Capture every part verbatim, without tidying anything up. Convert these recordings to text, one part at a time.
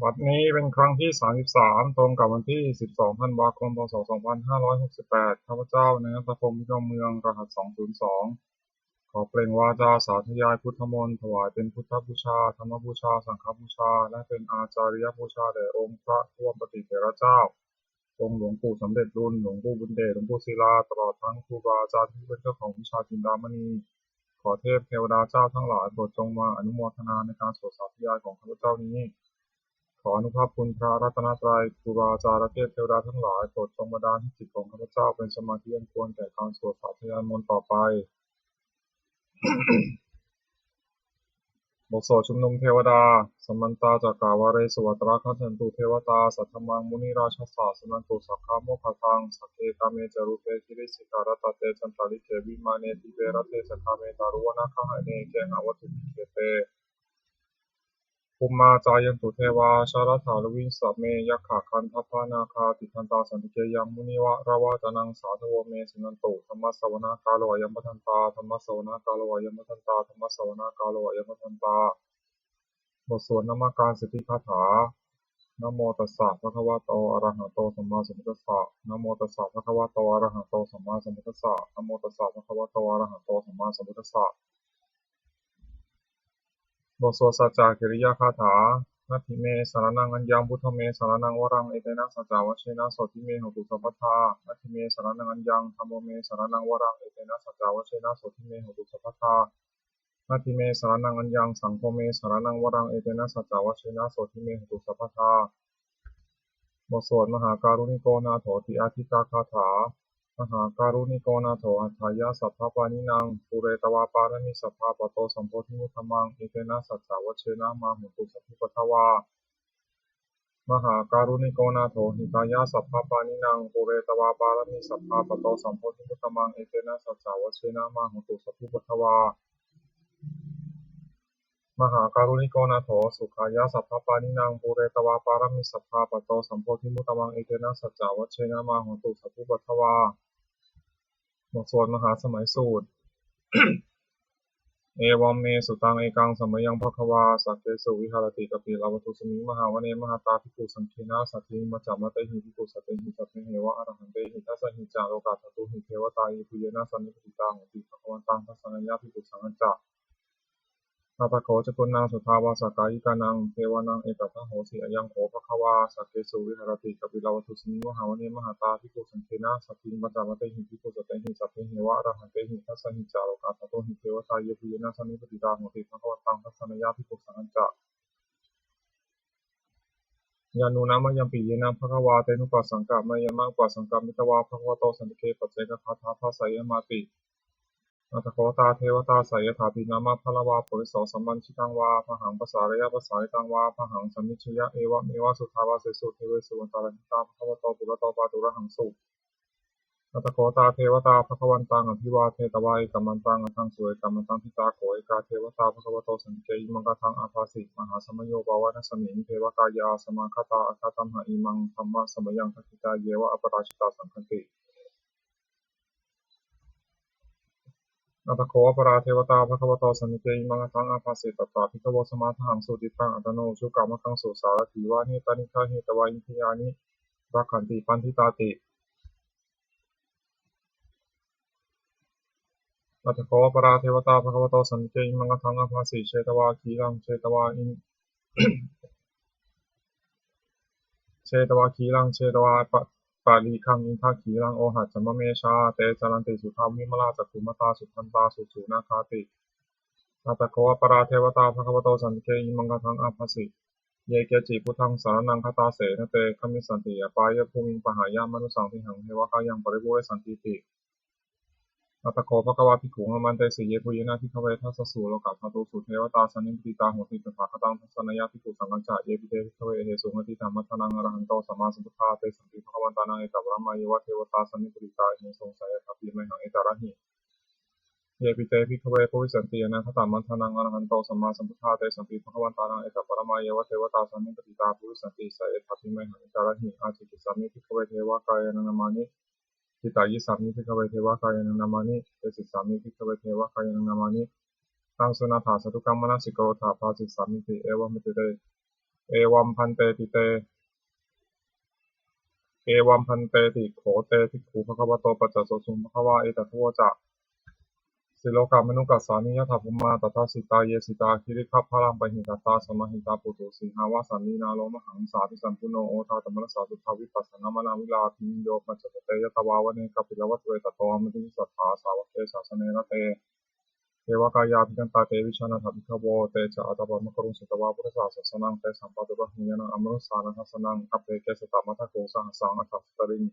บัดนี้เป็นครั้งที่ สามสิบสาม ตรงกับวันที่ สิบสอง ธันวาคม พ.ศ. สองพันห้าร้อยหกสิบแปด ข้าพเจ้า นายณัฐพงษ์ วิโรจน์เมือง รหัส สองศูนย์สอง ขอเปล่งวาจาสาธยายพุทธมนต์ ถวายเป็นพุทธบูชา ธรรมบูชา สังฆบูชา และเป็นอาจาริยบูชาแด่องค์พระร่วมปฏิเถระเจ้า องค์หลวงปู่สำเร็จลุน หลวงปู่บุญเดช หลวงปู่ศิลา ตลอดทั้งครูบาอาจารย์ที่เป็นเจ้าของวิชาจินดามณี ขอเทพเทวดาเจ้าทั้งหลายโปรดจงมาอนุโมทนาในการสวดสาธยายของข้าพเจ้านี้ ขออานุภาพคุณพระรัตนตรัย ครูบาอาจารย์และเทพเทวดาทั้งหลายโปรดจงบันดาลให้จิตของข้าพเจ้าเป็นสมาธิอันควรแก่การสวดสาธยายมนต์ต่อไป บทสวดชุมนุมเทวดา Samantā cakkavāḷesu atrāgacchantu devatā, saddhammaṃ munirājassa suṇantu saggamokkhadaṃ. Sagge kāme ca rūpe girisikharataṭe cantalikkhe vimāne, dīpe raṭṭhe ca gāme taruvanagahane gehavatthumhi khette, bhummā cāyantu devā jalathalavisame yakkhagandhabbanāgā, tiṭṭhantā santike yaṃ munivaravacanaṃ sādhavo me suṇantu. Dhammassavanakālo ayambhadantā. Dhammassavanakālo ayambhadantā. Dhammassavanakālo ayambhadantā. บทสวดนมการสิทธิคาถา Namo tassa bhagavato arahato sammāsambuddhassa. Namo tassa bhagavato arahato sammāsambuddhassa. Namo tassa bhagavato arahato sammāsambuddhassa. บทสวดสัจจกิริยาคาถา Natthi me saraṇaṃ aññaṃ, buddho me saraṇaṃ varaṃ, etena saccavajjena sotthi me hotu sabbadā. Natthi me saraṇaṃ aññaṃ, dhammo me saraṇaṃ varaṃ, etena saccavajjena sotthi me hotu sabbadā. Natthi me saraṇaṃ aññaṃ, saṅgho me saraṇaṃ varaṃ, etena saccavajjena sotthi me hotu sabbadā. บทสวดมหาการุณิโกนาโถติอาทิกาคาถา Mahākāruṇiko nātho atthāya sabbapāṇinaṃ, pūretvā pāramī sabbā patto sambodhimuttamaṃ, etena saccavajjena mā hontu sabbupaddavā. Mahākāruṇiko nātho hitāya sabbapāṇinaṃ, pūretvā pāramī sabbā patto sambodhimuttamaṃ, etena saccavajjena mā hontu sabbupaddavā. Mahākāruṇiko nātho sukhāya sabbapāṇinaṃ, pūretvā pāramī sabbā patto sambodhimuttamaṃ, etena saccavajjena mā hontu sabbupaddavā. บทสวดมหาสมัยสูตร Evaṃ me sutaṃ. Ekaṃ samayaṃ bhagavā sakkesu viharati kapilavatthusmiṃ mahāvane mahatā bhikkhusaṅghena saddhiṃ pañcamattehi bhikkhusatehi sabbeheva arahantehi. Dasahi ca lokadhātūhi devatā yebhuyyena sannipatitā honti bhagavantaṃ dassanāya bhikkhusaṅghañca. Atha kho catunnaṃ suddhāvāsakāyikānaṃ devānaṃ etadahosi: Ayaṃ kho bhagavā sakkesu viharati kapilavatthusmiṃ mahāvane mahatā bhikkhusaṅghena saddhiṃ pañcamattehi bhikkhusatehi sabbeheva arahantehi. Dasahi ca lokadhātūhi devatā yebhuyyena sannipatitā honti bhagavantaṃ dassanāya bhikkhusaṅghañca. Yannūna mayampi yena bhagavā tenupasaṅkameyyāma, upasaṅkamitvā bhagavato santike paccekagāthā bhāseyyāmāti. Atha kho tā devatā seyyathāpi nāma balavā puriso sammiñjitaṃ vā bāhaṃ pasāreyya, pasāritaṃ vā bāhaṃ sammiñjeyya, evameva suddhāvāsesu devesu antarahitā bhagavato purato pāturahaṃsu. Atha kho tā devatā bhagavantaṃ abhivādetvā ekamantaṃ aṭṭhaṃsu. Ekamantaṃ ṭhitā kho ekā devatā bhagavato santike imaṃ gāthaṃ abhāsi: Mahāsamayo pavanasmiṃ, devakāyā samāgatā, āgatamha imaṃ dhammasamayaṃ, dakkhitāyeva aparājitasaṅghanti. Atha kho aparā devatā bhagavato santike imaṃ gāthaṃ abhāsi: Tatra bhikkhavo samādahaṃsu, cittaṃ attano ujukamakaṃsu, sārathīva nettāni gahetvā, indriyāni rakkhanti paṇḍitāti. Atha kho aparā devatā bhagavato santike imaṃ gāthaṃ abhāsi: Chetvā khīlaṃ chetvā in- chetvā khīlaṃ chetvā pa- palighaṃ, indakhīlaṃ ohaccamanejā, te caranti suddhā vimalā, cakkhumatā sudantā susunāgāti. Atha kho aparā devatā bhagavato santike imaṃ gāthaṃ abhāsi: Ye keci buddhaṃ saraṇaṃ gatāse, na te gamissanti apāyabhūmiṃ, pahāya mānusaṃ dehaṃ, devakāyaṃ paripūressantīti. Atha kho bhagavā bhikkhū āmantesi: Yebhuyyena bhikkhave dasasu lokadhātūsu devatā sannipatitā honti tathāgataṃ dassanāya bhikkhusaṅghañca. Yepi te bhikkhave ahesuṃ atītamaddhānaṃ arahanto sammāsambuddhā, tesampi bhagavantānaṃ etaparamāyeva devatā sannipatitā ahesuṃ, seyyathāpi mayhaṃ etarahi. Yepi te bhikkhave bhavissanti anāgatamaddhānaṃ arahanto sammāsambuddhā, tesampi bhagavantānaṃ etaparamāyeva devatā sannipatitā bhavissanti, seyyathāpi mayhaṃ etarahi. Ācikkhissāmi bhikkhave devakāyānaṃ nāmāni, kittayissāmi bhikkhave devakāyānaṃ nāmāni, desissāmi bhikkhave devakāyānaṃ nāmāni. Taṃ suṇātha sādhukaṃ manasikarotha bhāsissāmīti. Evaṃ bhanteti. Evaṃ bhanteti te, evaṃ bhanteti kho te bhikkhū bhagavato paccassosuṃ. Bhagavā etadavoca: Silokamanukassāmi, yattha bhummā tadassitā; ye sitā girigabbharaṃ, pahitattā samāhitā. Puthū sīhāva sallīnā, lomahaṃsābhisambhuno; odātamanasā suddhā, vippasannamanāvilā. Bhiyyo pañcasate ñatvā, vane kāpilavatthave; tato āmantayi satthā, sāvake sāsane rate. Devakāyā abhikkantā, te vijānātha bhikkhavo. Te ca ātappamakaruṃ, sutvā buddhassa sāsanaṃ; tesampāturahu ñāṇaṃ, amanussāna dassanaṃ. Appeke satamaddakkhuṃ, sahassaṃ atha sattariṃ;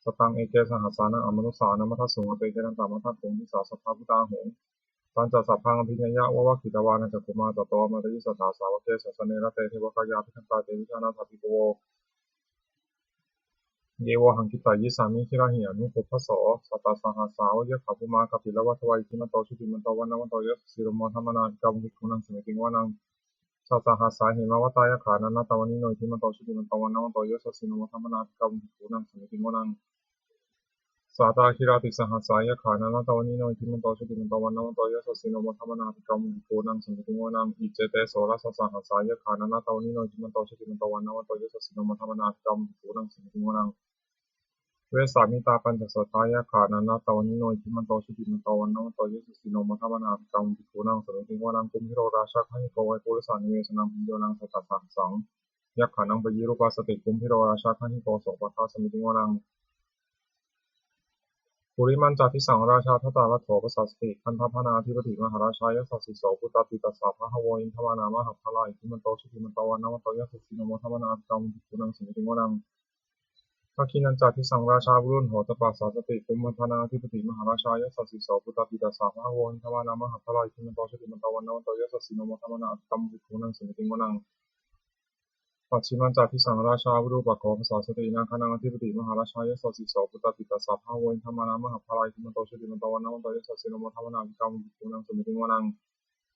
sataṃ eke sahassānaṃ, amanussānamaddasuṃ. Appekenantamaddakkhuṃ, disā sabbā phuṭāhaṃ. Tañca sabbaṃ abhiññāya, vavakkhitvāna cakkhumā; tato āmantayi satthā, sāvake sāsane rate. Devakāyā abhikkantā, te vijānātha bhikkhavo; ye vohaṃ kittayissāmi, girāhi anupubbaso. Sattasahassā va yakkhā, bhummā kāpilavatthavā; iddhimanto jutimanto, vaṇṇavanto yasassino; modamānā abhikkāmuṃ, bhikkhūnaṃ samitiṃ vanaṃ. Chasahassā hemavatā, yakkhā nānattavaṇṇino; iddhimanto jutimanto, vaṇṇavanto yasassino; modamānā abhikkāmuṃ, bhikkhūnaṃ samitiṃ vanaṃ. Sātāgirā tisahassā, yakkhā nānattavaṇṇino; iddhimanto jutimanto, vaṇṇavanto yasassino; modamānā abhikkāmuṃ, bhikkhūnaṃ samitiṃ vanaṃ. Iccete soḷasasahassā, yakkhā nānattavaṇṇino; iddhimanto jutimanto, vaṇṇavanto yasassino; modamānā abhikkāmuṃ, bhikkhūnaṃ samitiṃ vanaṃ. Vessāmittā pañcasatā, yakkhā nānattavaṇṇino; iddhimanto jutimanto, vaṇṇavanto yasassino; modamānā abhikkāmuṃ, bhikkhūnaṃ samitiṃ vanaṃ. Kumbhīro rājagahiko, vepullassa nivesanaṃ; bhiyyo naṃ satasahassaṃ, yakkhānaṃ payirupāsati; kumbhīro rājagahiko, sopāga samitiṃ vanaṃ. Purimañca disaṃ rājā, dhataraṭṭho pasāsati; gandhabbānaṃ adhipati, mahārājā yasassi so. Puttāpi tassa bahavo, indanāmā mahabbalā; iddhimanto jutimanto, vaṇṇavanto yasassino; modamānā abhikkāmuṃ, bhikkhūnaṃ samitiṃ vanaṃ. Dakkhiṇañca disaṃ rājā, virūḷho tappasāsati; kumbhaṇḍānaṃ adhipati, mahārājā yasassi so. Puttāpi tassa bahavo, indanāmā mahabbalā; iddhimanto jutimanto, vaṇṇavanto yasassino; modamānā abhikkāmuṃ, bhikkhūnaṃ samitiṃ vanaṃ. Pacchimañca disaṃ rājā, virūpakkho pasāsati; nāgānaṃ adhipati, mahārājā yasassi so. Puttāpi tassa bahavo, indanāmā mahabbalā; iddhimanto jutimanto, vaṇṇavanto yasassino; modamānā abhikkāmuṃ, bhikkhūnaṃ samitiṃ vanaṃ.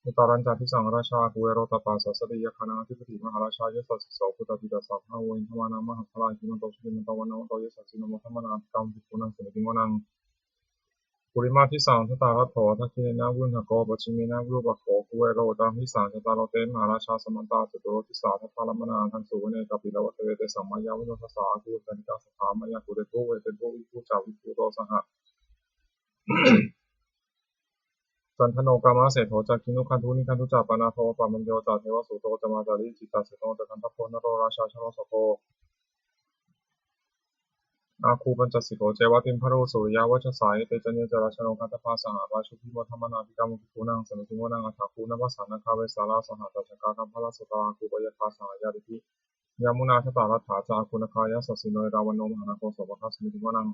Uttarañca disaṃ rājā, kuvero tappasāsati; yakkhānaṃ adhipati, mahārājā yasassi so. Puttāpi tassa bahavo, indanāmā mahabbalā; iddhimanto jutimanto, vaṇṇavanto yasassino; modamānā abhikkāmuṃ, bhikkhūnaṃ samitiṃ vanaṃ. Purimaṃ disaṃ dhataraṭṭho, dakkhiṇena virūḷhako; pacchimena virūpakkho, kuvero uttaraṃ disaṃ. Cattāro te mahārājā, samantā caturo disā; daddallamānā aṭṭhaṃsu, vane kāpilavatthave. Tesaṃ māyāvino dāsā, āgū vañcanikā saṭhā; māyā kuṭeṇḍu veṭeṇḍu, viṭū ca viṭuṭo saha. Candano kāmaseṭṭho ca, kinnughaṇḍu nighaṇḍu ca; panādo opamañño ca, devasūto ca mātali. Cittaseno ca gandhabbo, naḷo rājā janosabho; āgū pañcasikho ceva, timbarū suriyavacchasā. Ete caññe ca rājāno, gandhabbā saha rājubhi; modamānā abhikkāmuṃ, bhikkhūnaṃ samitiṃ vanaṃ. Athāgū navā nāgā, vesālā sahatacchakā; kambalassatarā āgū, pāyāgā saha ñātibhi. Yāmunā dhataraṭṭhā ca, āgū nāgā yasassino; erāvaṇo mahānāgo, sopāga samitiṃ vanaṃ.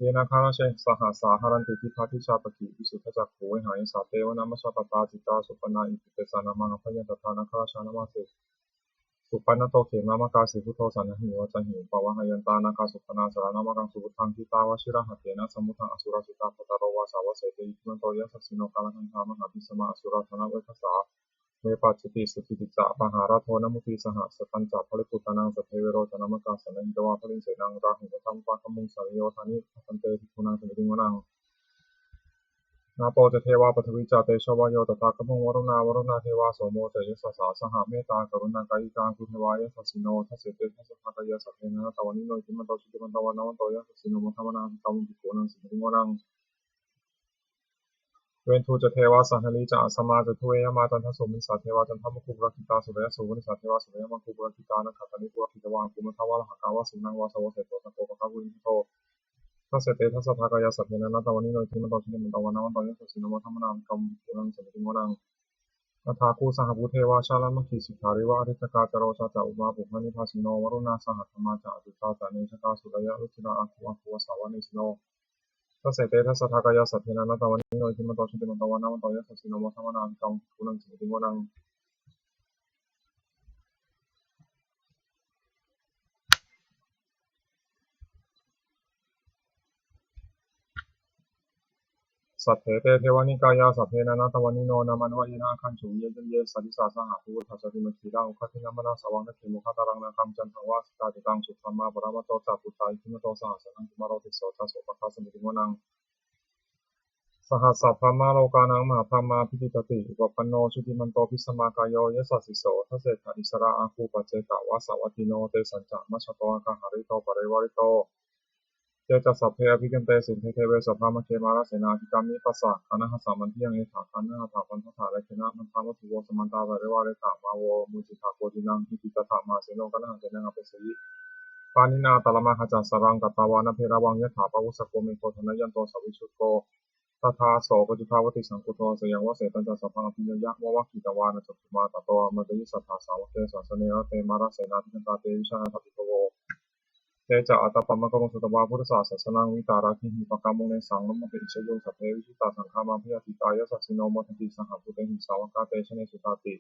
Ye nāgarāje sahasā, haranti dibbā dijā pakkhi; visuddhacakkhū vehāyasā; te vanamajjhapattā, citrā supaṇṇā iti tesa nāmaṃ. Abhayantadā nāgarājānamāse, supaṇṇato khemamakāsi buddho; saṇhāhi vācāhi upavhayantā, nāgā supaṇṇā saraṇamakaṃsu buddhaṃ. Jitā vajirahatthena, samuddaṃ asurā sitā; bhātaro vāsavassete, iddhimanto yasassino; kālakañjā mahābhismā, asurā dānaveghasā; vepacitti sucitti ca, pahārādo namucī saha. Satañca baliputtānaṃ, saddhe verocanāmakā; sannayhitvā baliṃ senaṃ, rāhubhaddamupāgamuṃ. Samayodāni bhaddante, bhikkhūnaṃ samitiṃ vanaṃ. Āpo ca devā paṭhavī ca, tejo vāyo tadāgamuṃ; varuṇā vāruṇā devā, somo ca yasasā saha. Mettākaruṇākāyikā, āgū devā yasassino; dasete dasadhā kāyā, sabbe nānattavaṇṇino; iddhimanto jutimanto, vaṇṇavanto yasassino; modamānā abhikkāmuṃ, bhikkhūnaṃ samitiṃ vanaṃ. Veṇḍū ca devā sahalī ca, asamā ca duve yamā; candassūpanisā devā, candamāgū purakkhitā; suriyassūpanisā devā, suriyamāgū purakkhitā; nakkhattāni purakkhitvā, āgū mandavalāhakā; vasūnaṃ vāsavo seṭṭho, sakkopāga purindado. Dasete dasadhā kāyā, sabbe nānattavaṇṇino; iddhimanto jutimanto, vaṇṇavanto yasassino; modamānā abhikkāmuṃ, bhikkhūnaṃ samitiṃ vanaṃ. Athāgū sahabhū devā, jalamaggisikhāriva; ariṭṭhakā ca rojā ca, ummāpupphanibhāsino; varuṇā sahadhammā ca, accutā ca anejakā; sūleyyarucirā āgū, āgū vāsavanesino. Dasete dasadhā kāyā, sabbe nānattavaṇṇino; iddhimanto jutimanto, vaṇṇavanto yasassino; modamānā abhikkāmuṃ, bhikkhūnaṃ samitiṃ vanaṃ. Saṭṭhete devanikāyā, sabbe nānattavaṇṇino; nāmanvayena āgañchuṃ, ye caññe sadisā saha. Pavutthajātimakkhilaṃ, oghatiṇṇamanāsavaṃ; dakkhemoghataraṃ nāgaṃ, candaṃva asitātitaṃ. Subrahmā paramatto ca, puttā iddhimato saha; sanaṅkumāro tisso ca, sopāga samitiṃ vanaṃ. Sahassabrahmalokānaṃ mahābrahmābhitiṭṭhati. Upapanno jutimanto bhismākāyo yasassi so. Dasettha issarā āguṃ paccekavasavattino. Tesañca majjhato āgā hārito parivārito. Te ca sabbe abhikkante sainde deve sabrahmake mārasenā abhikkāmi. Passa kaṇhassa mandiyaṃ yatha kaṇhassa mandattha. Rāgena bandhamatthu vo samantā parivāretha mā vo muñcittha koci naṃ. Iti tattha mahāseno kaṇhasenaṃ apesayi. Pāṇinā talamāhacca saraṃ katvāna bheravaṃ. Yathā pāvussako megho thanayanto savijjuko. Tadā so paccudāvatti saṅkuddho asayaṃvase. Tañca sabbaṃ abhiññāya vavakkhitvāna cakkhumā. Tato āmantayi satthā sāvake sāsane rate. Mārasenā abhikkantā te vijānātha bhikkhavo. Te ca ātappamakaruṃ sutvā buddhassa sāsanaṃ. Vītarāgehi pakkāmuṃ nesaṃ lomampi iñjayuṃ. Sabbe vijitasaṅgāmā bhayātītā yasassino. Modanti saha bhūtehi sāvakā te janesutāti.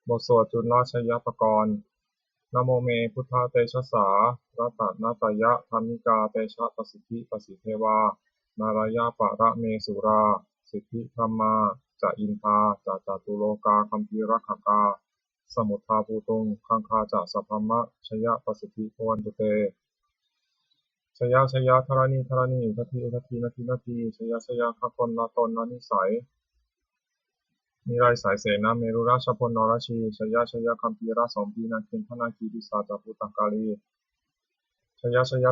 บทสวดจุลชัยปกรณ์ Namo me buddhatejasā ratanattayadhammikā tejapasiddhi pasīdevā nārāyaparamesurā siddhibrahmā ca indā ca catulokā gambhīrakkhakā samuddā bhūtuṃ gaṅgā ca sabrahmajayapasiddhi bhavantu te. Jaya jaya dharaṇi dharaṇī udadhi udadhī nadi nadī. Jaya jaya gaganalatanalanisai niraisaisenna merurājabalanorajī. Jaya jaya gambhīrasombhī nāgendanāgī pisācabhūtakālī. Jaya jaya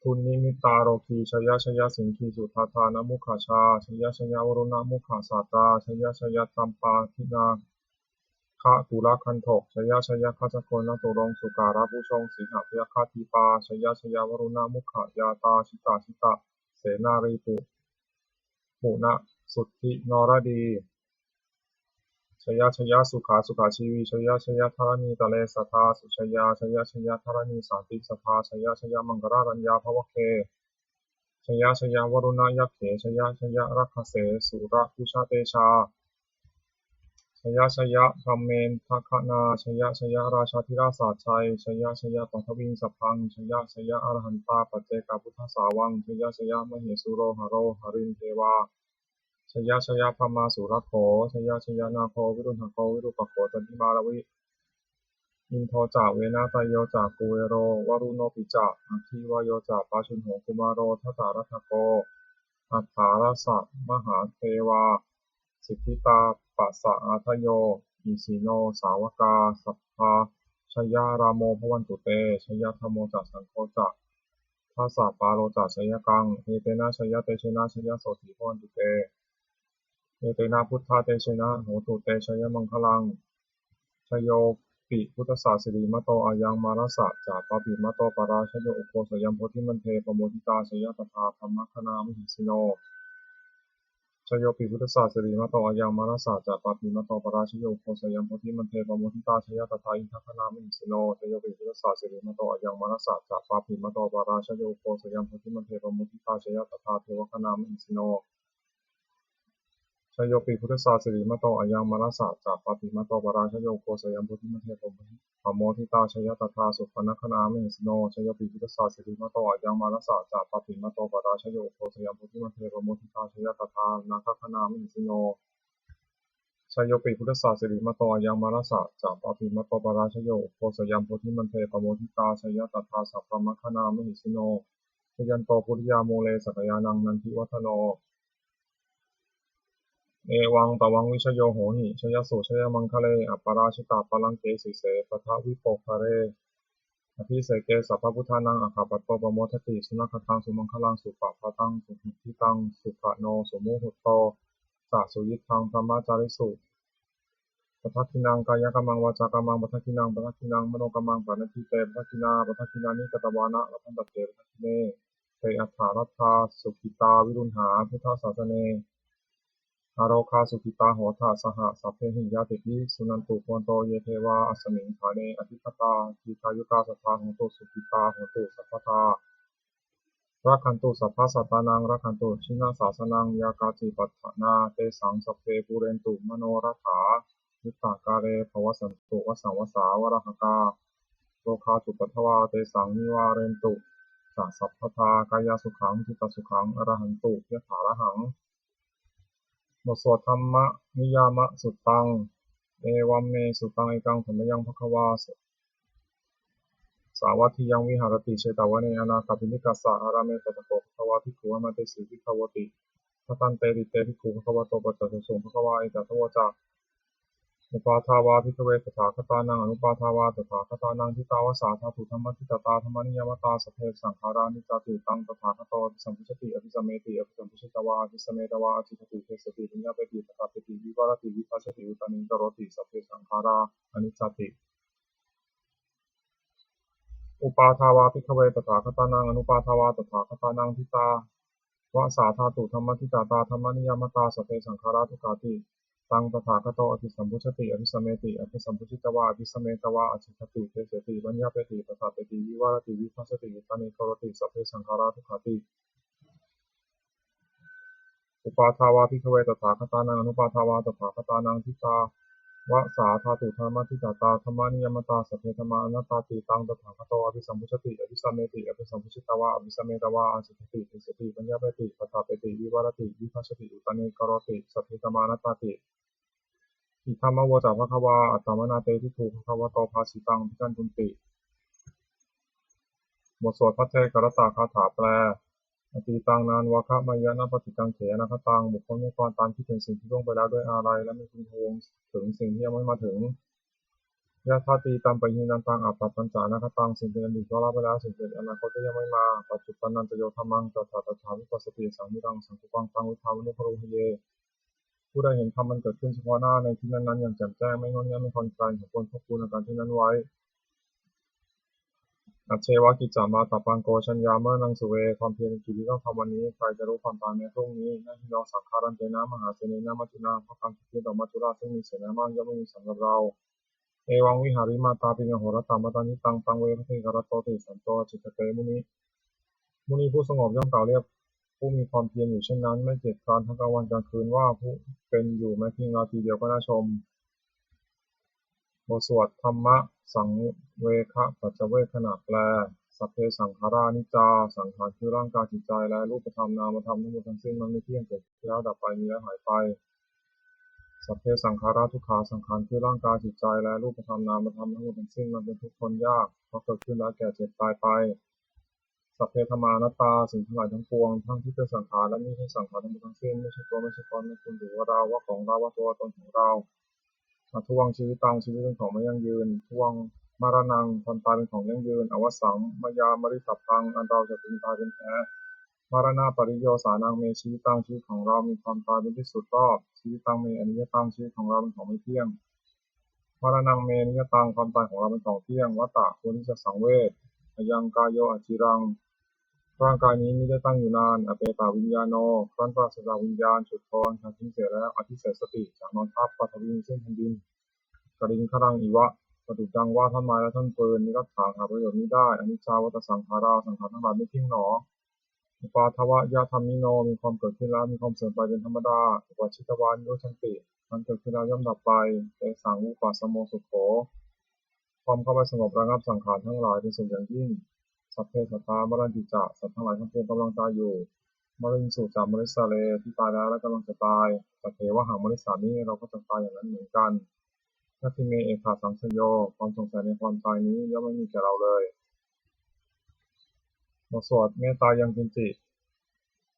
dunnimittarogī. Jaya jaya siṅgī sudādānamukhajā. Jaya jaya varuṇamukhasātrā. Jaya jaya campādināgakulagandhok. Jaya jaya gajjagonnaturaṅga sukarabhujaṅga sīhabyagghadīpā. Jaya jaya varuṇamukhayātrā jita jita senārī pu puna suddhi noradī. Jaya jaya sukhā sukhā jīvī. Jaya jaya dharaṇītale sadā sujayā. Jaya jaya dharaṇī sānti sadā. Jaya jaya maṅkararaññā bhavagge. Jaya jaya varuṇayakkhe. Jaya jaya rakkhase surabhujatejā. Jaya jaya brahmendagaṇā. Jaya jaya rājādhirāja sājjai. Jaya jaya paṭhaviṃ sabbaṃ. Jaya jaya arahantā paccekabuddhasāvaṃ. Jaya jaya mahesuro haro harindevā. Jaya jaya brahmā surakkho. Jaya jaya nāgo viruḷhako virūpakkho candimā ravi. Indo ca venateyyo ca kuvero varuṇopi ca. Aggi vāyo ca pājuṇho kumāro dhataraṭṭhako. Aṭṭhārasa mahādevā siddhitāpasa-ādayo isino sāvakā sabbā jayarāmo bhavantu te. Jayadhammo ca saṅgho ca dasapālo ca jayakaṃ. Etena jayatejena jayasotthī bhavantu te. Etena buddhatejena hotu te jayamaṅgalaṃ. Jayopi buddhassa sirīmato ayaṃ mārassa ca pāpimato parājayo ugghosayaṃ bodhimaṇḍe pamoditā jaya tadā brahmagaṇā mahesino. Jayopi buddhassa sirīmato ayaṃ mārassa ca pāpimato parājayo ugghosayaṃ bodhimaṇḍe pamoditā jaya tadā indagaṇā mahesino. Jayopi buddhassa sirīmato ayaṃ mārassa ca pāpimato parājayo ugghosayaṃ bodhimaṇḍe pamoditā jaya tadā devagaṇā mahesino. Jayopi buddhassa sirīmato ayaṃ mārassa ca pāpimato parājayo ugghosayaṃ bodhimaṇḍe pamoditā jaya tadā supaṇṇagaṇā mahesino. Jayopi buddhassa sirīmato ayaṃ mārassa ca pāpimato parājayo ugghosayaṃ bodhimaṇḍe pamoditā jaya tadā nāgagaṇā mahesino. Jayopi buddhassa sirīmato ayaṃ mārassa ca pāpimato parājayo ugghosayaṃ bodhimaṇḍe pamoditā jaya tadā sabrahmagaṇā mahesino. Jayanto bodhiyā mūle sakyānaṃ nandivaḍḍhano. Evaṃ tvaṃ vijayo hohi jayassu jayamaṅgale. Aparājitapallaṅke sīse paṭhavipokkhare abhiseke sabbabuddhānaṃ aggappatto pamodati. Sunakkhattaṃ sumaṅgalaṃ supabhātaṃ suhuṭṭhitaṃ sukhaṇo sumuhutto ca suyiṭṭhaṃ brahmacārisu. Padakkhiṇaṃ kāyakammaṃ vācākammaṃ padakkhiṇaṃ padakkhiṇaṃ manokammaṃ paṇidhī te padakkhiṇā. Padakkhiṇāni katvāna labhantatthe padakkhiṇe. Te atthaladdhā sukhitā viruḷhā buddhasāsane. Arogā sukhitā hotha saha sabbehi ñātibhi. Suṇantu bhonto ye devā asmiṃ ṭhāne adhigatā dīghāyukā sadā hontu sukhitā hontu sabbadā. Rakkhantu sabbasattānaṃ rakkhantu jinasāsanaṃ. Yā kāci patthanā tesaṃ sabbe pūrentu manorathā. Yuttakāle pavassantu vassaṃ vassā valāhakā. Rogā cupaddavā tesaṃ nivārentu ca sabbadā. Kāyasukhaṃ cittasukhaṃ arahantu yathārahaṃ. บทสวด Dhammaniyāmasuttaṃ. Evaṃ me sutaṃ. Ekaṃ samayaṃ bhagavā sāvatthiyaṃ viharati jetavane anāthapiṇḍikassa ārāme. Tatra kho bhagavā vā bhikkhū āmantesi bhikkhavoti. Bhadanteti te bhikkhū bhagavato paccassosuṃ. Bhagavā etadavoca. Uppādā vā bhikkhave tathāgatānaṃ anuppādā vā tathāgatānaṃ ṭhitāva sā dhātu dhammaṭṭhitatā dhammaniyāmatā sabbe saṅkhārā aniccāti. Taṃ tathāgato abhisambujjhati abhisameti abhisambujjhitvā abhisametvā ācikkhati deseti paññapeti paṭṭhapeti vivarati vibhajati uttānīkaroti sabbe saṅkhārā aniccāti. Uppādā vā bhikkhave tathāgatānaṃ anuppādā vā tathāgatānaṃ ṭhitāva sā dhātu dhammaṭṭhitatā dhammaniyāmatā sabbe saṅkhārā dukkhāti. Taṃ tathāgato abhisambujjhati abhisameti abhisambujjhitvā abhisametvā ācikkhati deseti paññapeti paṭṭhapeti vivarati vibhajati uttānīkaroti sabbe saṅkhārā dukkhāti. Uppādā vā bhikkhave tathāgatānaṃ anuppādā vā tathāgatānaṃ ṭhitāva sā dhātu dhammaṭṭhitatā dhammaniyāmatā sabbe dhammā anattāti. Taṃ tathāgato abhisambujjhati abhisameti abhisambujjhitvā abhisametvā ācikkhati deseti paññapeti paṭṭhapeti vivarati vibhajati uttānīkaroti sabbe dhammā anattāti. Idamavoca bhagavā. Attamanā te bhikkhū bhagavato bhāsitaṃ abhikkhantunti. บทสวดภัทเทกรัตตคาถาแปล Atītaṃ nānvāgameyya nappaṭikaṅkhe anāgataṃ. บุคคลไม่ควรตามคิดถึงสิ่งที่ล่วงไปแล้วด้วยอาลัย และไม่พึงพะวงถึงสิ่งที่ยังไม่มาถึง Yadatītampahīnantaṃ appattañca anāgataṃ. สิ่งเป็นอดีตก็ละไปแล้ว สิ่งเป็นอนาคตก็ยังไม่มา Paccuppannañca yo dhammaṃ tattha tattha vipassati, asaṃhiraṃ asaṅkuppaṃ taṃ viddhā manubrūhaye. ผู้ใดเห็นธรรมอันเกิดขึ้นเฉพาะหน้าในที่นั้นๆ อย่างแจ่มแจ้ง ไม่ง่อนแง่น ไม่คลอนแคลน เขาควรควบคุมอาการเช่นนั้นไว้ Ajjeva kiccamātappaṃ ko jaññā maraṇaṃ suve. ความเพียรเป็นกิจที่ต้องทำวันนี้ ใครจะรู้ความตายแม้พรุ่งนี้ Na hi no saṅgarantena mahāsenena maccunā. เพราะการผัดเพี้ยนต่อมัจจุราชซึ่งมีเสนามาก ย่อมไม่มีสำหรับเรา Evaṃ vihārimātāpiṃ ahorattamatanditaṃ, taṃ ve bhaddekarattoti santo ācikkhate muni. มุนีผู้สงบย่อมกล่าวเรียกผู้มีความเพียรอยู่เช่นนั้น ไม่เกียจคร้านทั้งกลางวันกลางคืน ว่าผู้เป็นอยู่แม้เพียงราตรีเดียวก็น่าชม บทสวดธรรมสังเวคปัจจเวกขณะแปล Sabbe saṅkhārā aniccā. สังขารคือร่างกายจิตใจและรูปธรรมนามธรรมทั้งหมดทั้งสิ้น มันไม่เที่ยง เกิดขึ้นแล้วดับไป มีแล้วหายไป Sabbe saṅkhārā dukkhā. สังขารคือร่างกายจิตใจและรูปธรรมนามธรรมทั้งหมดทั้งสิ้น มันเป็นทุกข์ทนยาก เพราะเกิดขึ้นแล้วแก่เจ็บตายไป Sabbe dhammā anattā. สิ่งทั้งหลายทั้งปวง ทั้งที่เป็นสังขารและไม่ใช่สังขารทั้งหมดทั้งสิ้น ไม่ใช่ตัว ไม่ใช่ตน ไม่ควรถือว่าเรา ว่าของเรา ว่าตัวว่าตนของเรา Adhuvaṃ jīvitaṃ. ชีวิตเป็นของไม่ยั่งยืน Dhuvaṃ maraṇaṃ. ความตายเป็นของยั่งยืน Avassaṃ mayā maritabbaṃ. อันเราจะพึงตายเป็นแท้ Maraṇapariyosānaṃ me jīvitaṃ. ชีวิตของเรามีความตายเป็นที่สุดรอบ Jīvitaṃ me aniyataṃ. ชีวิตของเราเป็นของไม่เที่ยง Maraṇaṃ me niyataṃ. ความตายของเราเป็นของเที่ยง Vata ควรที่จะสังเวช Ayaṃ kāyo aciraṃ. ร่างกายนี้มิได้ตั้งอยู่นาน Apetaviññāṇo. ครั้นปราศจากวิญญาณ chuḍḍho aññhaṃ. ทิ้งเสียแล้ว Adhisessati. จักนอนทับ Paṭhaviṃ. ซึ่งแผ่นดิน Kaliṅgaraṃ iva. ประดุจดังว่าท่อนไม้และท่อนฟืน Niratthaṃ. หาประโยชน์มิได้ Aniccā vata saṅkhārā. สังขารทั้งหลายไม่เที่ยงหนอ Uppādavayadhammino. มีความเกิดขึ้นแล้ว มีความเสื่อมไปเป็นธรรมดา Uppajjitvā nirujjhanti. มันเกิดขึ้นแล้วย่อมดับไป Tesaṃ vūpasamo sukho. ความเข้าไปสงบระงับสังขารทั้งหลายเป็นสุขอย่างยิ่ง Sabbe sattā maranti ca. สัตว์ทั้งหลายทั้งปวงกำลังตายอยู่ Mariṃsu ca marissare. ที่ตายแล้วและกำลังจะตาย Tathevāhaṃ marissāmi. เราก็จะตายอย่างนั้นเหมือนกัน Natthi me ettha saṃsayo. ความสงสัยในความตายนี้ย่อมไม่มีแก่เราเลย บทสวดเมตตา Yaṅkiñci.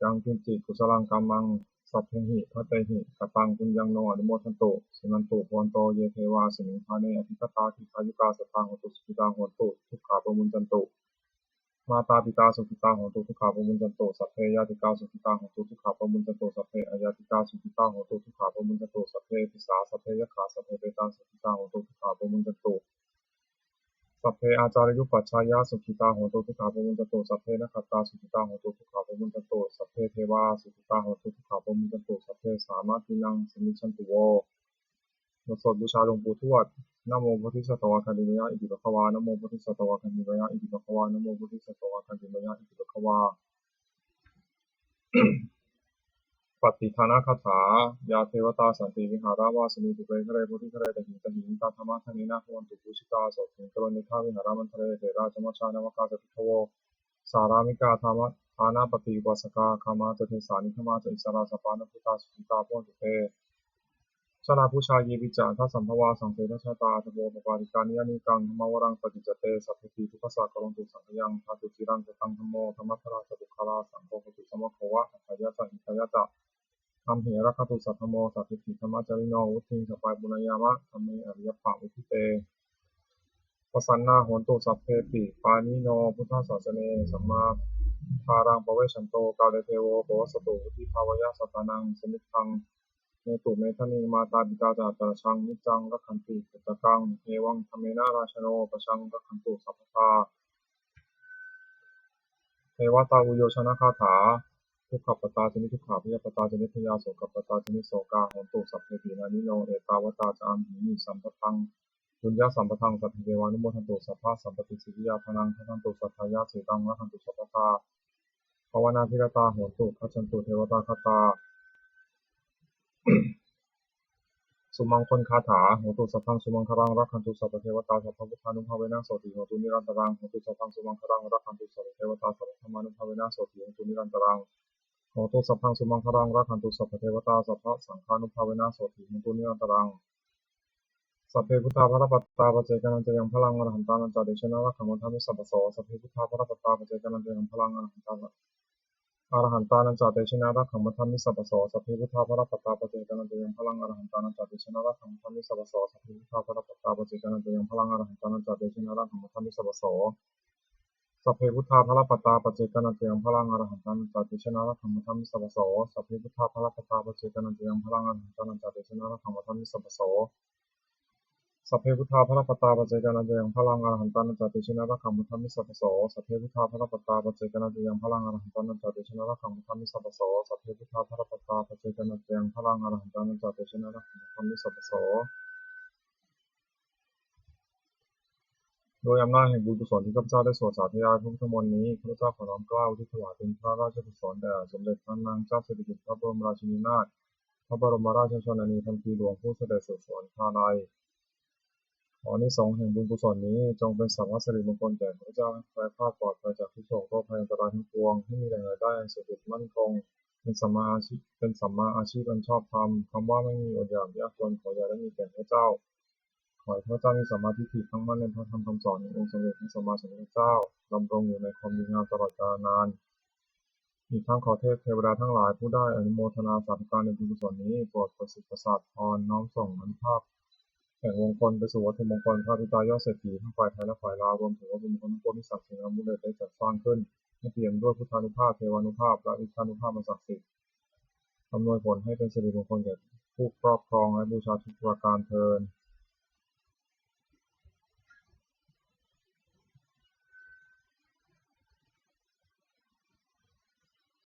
Yaṅkiñci kusalaṃ kammaṃ sabbehi katehi kataṃ puññaṃ no anumodantu. Suṇantu bhonto ye devā asmiṃ ṭhāne adhigatā dīghāyukā sadā hontu sukhitā hontu dukkhā pamuñcantu. Mātā pitā sukhitā hontu dukkhā pamuñcantu. Sabbe ñātikā sukhitā hontu dukkhā pamuñcantu. Sabbe aññātikā sukhitā hontu dukkhā pamuñcantu. Sabbe disā sabbe yakkhā sabbe petā sukhitā hontu dukkhā pamuñcantu. Sabbe ācariyupajjhāyā sukhitā hontu dukkhā pamuñcantu. Sabbe nakkhattā sukhitā hontu dukkhā pamuñcantu. Sabbe devā sukhitā hontu dukkhā pamuñcantu. Sabbe sampattīnaṃ samijjhantu vo. บทสวดบูชาหลวงปู่ทวด Namo bodhisatto āgantimāya iti bhagavā. Namo bodhisatto āgantimāya iti bhagavā. Namo bodhisatto āgantimāya iti bhagavā. Pattidānagāthā. Yā devatā santi vihāravāsinī, thūpe ghare bodhighare tahiṃ tahiṃ, tā dhammadānena bhavantu pūjitā, sotthiṃ karontedha vihāramaṇḍale. Therā ca majjhā navakā ca bhikkhavo, sārāmikā dānapatī upāsakā, gāmā ca desā nigamā ca issarā, sappāṇabhūtā sukhitā bhavantu te. Jalābujā yepi ca aṇḍasambhavā, saṃsedajātā athavopapātikā, niyyānikaṃ dhammavaraṃ paṭicca te, sabbepi dukkhassa karontu saṅkhayaṃ. Ṭhātu ciraṃ sataṃ dhammo, dhammaddharā ca puggalā, saṅgho hotu samaggo va, atthāya ca hitāya ca. Amhe rakkhatu saddhammo, sabbepi dhammacārino, vuḍḍhiṃ sampāpuṇeyyāma, dhamme ariyappavedite. Pasannā hontu sabbepi, pāṇino buddhasāsane, sammā dhāraṃ pavecchanto, kāle devo pavassatu, vuḍḍhibhāvāya sattānaṃ, samiddhaṃ netu medaniṃ. Mātā pitā ca atrajaṃ, niccaṃ rakkhanti puttakaṃ, evaṃ dhammena rājāno, pajaṃ rakkhantu sabbadā. Devatāuyyojanagāthā. Dukkhappattā ca niddukkhā, bhayappattā ca nibbhayā, sokappattā ca nissokā, hontu sabbepi pāṇino. Ettāvatā ca amhehi, sambhataṃ puññasampadaṃ, sabbe devānumodantu, sabbasampattisiddhiyā. Dānaṃ dadantu saddhāya, sīlaṃ rakkhantu sabbadā, bhāvanābhiratā hontu, gacchantu devatāgatā. Sumaṅgalagāthā. Hotu sabbaṃ sumaṅgalaṃ, rakkhantu sabbadevatā, sabbabuddhānubhāvena, sotthī hontu nirantaraṃ. Hotu sabbaṃ sumaṅgalaṃ, rakkhantu sabbadevatā, sabbadhammānubhāvena, sotthī hontu nirantaraṃ. Hotu sabbaṃ sumaṅgalaṃ, rakkhantu sabbadevatā, sabbasaṅghānubhāvena, sotthī hontu nirantaraṃ. Sabbe buddhā balappattā, paccekānañca yaṃ balaṃ, arahantānañca tejena, rakkhaṃ bandhāmi sabbaso. Sabbe buddhā balappattā, paccekānañca yaṃ balaṃ, arahantā arahantānañca tejena, rakkhaṃ bandhāmi sabbaso. Sabbe buddhā balappattā, paccekānañca yaṃ balaṃ, arahantānañca tejena, rakkhaṃ bandhāmi sabbaso. Sabbe buddhā balappattā, paccekānañca yaṃ balaṃ, arahantānañca tejena, rakkhaṃ bandhāmi sabbaso. Sabbe buddhā balappattā, paccekānañca yaṃ balaṃ, arahantānañca tejena, rakkhaṃ bandhāmi sabbaso. Sabbe buddhā balappattā, paccekānañca yaṃ balaṃ, arahantānañca tejena, rakkhaṃ bandhāmi sabbaso. Sabbe buddhā balappattā, paccekānañca yaṃ balaṃ, arahantānañca tejena, rakkhaṃ bandhāmi sabbaso. Sabbe buddhā balappattā, paccekānañca yaṃ balaṃ, arahantānañca tejena, rakkhaṃ bandhāmi sabbaso. Sabbe buddhā balappattā, paccekānañca yaṃ balaṃ, arahantānañca tejena, rakkhaṃ bandhāmi sabbaso. ด้วยอำนาจแห่งบุญกุศลที่ข้าพเจ้าได้สวดสาธยายพระพุทธมนต์นี้ ข้าพเจ้าขอน้อมเกล้าอุทิศถวายเป็นพระราชกุศลแด่สมเด็จพระนางเจ้าสิริกิติ์ พระบรมราชินีนาถ พระบรมราชชนนีพันปีหลวง ผู้เสด็จสู่สวรรคาลัย ขออานิสงส์แห่งบุญกุศลนี้จงเป็นสัพพสิริมงคลแก่ข้าพเจ้า ให้แคล้วคลาดปลอดภัยจากทุกข์โศกโรคภัยอันตรายทั้งปวง ให้มีแหล่งรายได้อันสุจริตมั่นคง เป็นสัมมาอาชีพ เป็นสัมมาอาชีพอันชอบธรรม คำว่าไม่มีอดอยากยากจนขออย่าได้มีแก่ข้าพเจ้า ขอให้ข้าพเจ้ามีสัมมาทิฏฐิตั้งมั่นในพระธรรมคำสอนขององค์สมเด็จพระสัมมาสัมพุทธเจ้า ดำรงอยู่ในความดีงามตลอดกาลนาน อีกทั้งขอเทพเทวดาทั้งหลายผู้ได้อนุโมทนาสาธุการในบุญกุศลนี้ โปรดประสิทธิ์ประสาทพร น้อมส่งอานุภาพแห่งมงคลไปสู่วัตถุมงคลพระบิดายอดเศรษฐีทั้งฝ่ายไทยและฝ่ายลาว รวมถึงวัตถุมงคลทั้งปวงที่ศักดิ์สิทธิ์อันบุญเดชได้จัดสร้างขึ้น ให้เปี่ยมด้วยพุทธานุภาพ เทวานุภาพ และอิทธานุภาพอันศักดิ์สิทธิ์ อำนวยผลให้เป็นสิริมงคลแก่ผู้ครอบครองและบูชาทุกประการเทอญ